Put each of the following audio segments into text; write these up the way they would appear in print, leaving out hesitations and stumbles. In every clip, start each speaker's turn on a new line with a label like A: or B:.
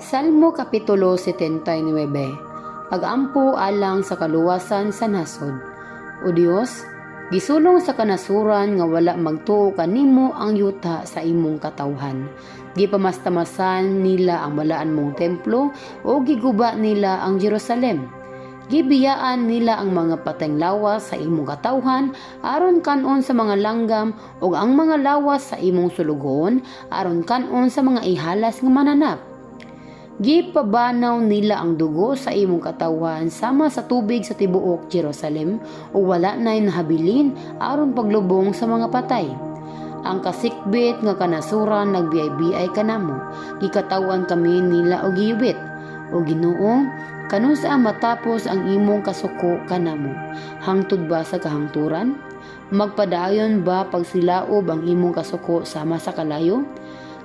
A: Salmo Kapitulo 79. Pag-ampo alang sa kaluwasan sa nasod. O Dios, gisulong sa kanasuran nga wala magtuo kanimo ang yuta sa imong katawhan. Gipamastamasan nila ang balaan mong templo o giguba nila ang Jerusalem. Gibiyaan nila ang mga patayng lawas sa imong katawhan aron kan-on sa mga langgam ug ang mga lawas sa imong sulugoon aron kan-on sa mga ihalas nga mananap. Gipabanaw nila ang dugo sa imong katawhan sama sa tubig sa tibuok Jerusalem ug wala nay nahabilin aron paglubong sa mga patay. Ang kasikbit nga kanasuran nagbiyay-biyay kanamo, gikataw-an kami nila og giyubit. O Ginoo, kanus-a matapos ang imong kasuko kanamo? Hangtod ba sa kahangturan? Magpadayon ba pagsilaob ang imong kasuko sama sa kalayo?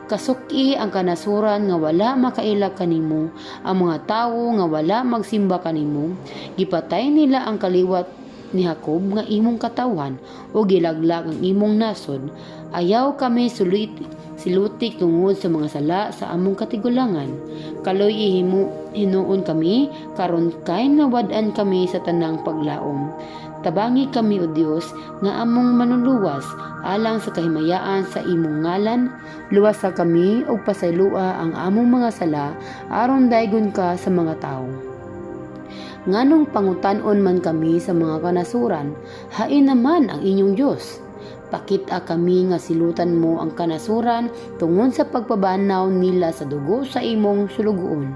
A: Kasuki ang kanasuran nga wala makaila kanimo, ang mga tawo nga wala magsimba kanimo. Gipatay nila ang kaliwat ni Jacob nga imong katawhan ug gilaglag ang imong nasod. Ayaw kami sulit silutik tungod sa mga sala sa among katigulangan. Kaluy-i hinuon kami karon kay nawad-an kami sa tanang paglaom. Tabangi kami, O Dios, nga among manluluwas, alang sa kahimayaan sa imong ngalan. Luwasa kami ug pasayloa ang among mga sala aron daygon ka sa mga tawo. Nganong pangutan-on man kami sa mga kanasuran, "Hain naman ang inyong Dios?" Pakit-a kami nga silutan mo ang kanasuran tungod sa pagpabanaw nila sa dugo sa imong sulugoon.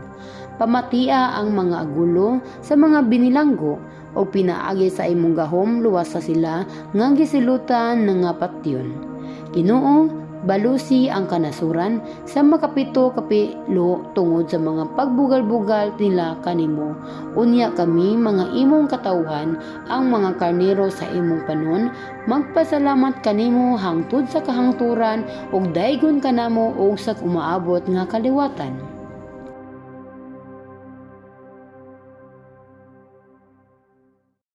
A: Pamatia ang mga agulo sa mga binilanggo o pinaagi sa imong gahom luwasa sila nga gisilutan nga patyon. Ginoo, balusi ang kanasuran sa makapito ka pilo tungod sa mga pagbugal-bugal nila kanimo. Unya kami, mga imong katawhan, ang mga karnero sa imong panon, magpasalamat kanimo hangtod sa kahangturan ug daygon kanamo og sa umaabot nga kaliwatan.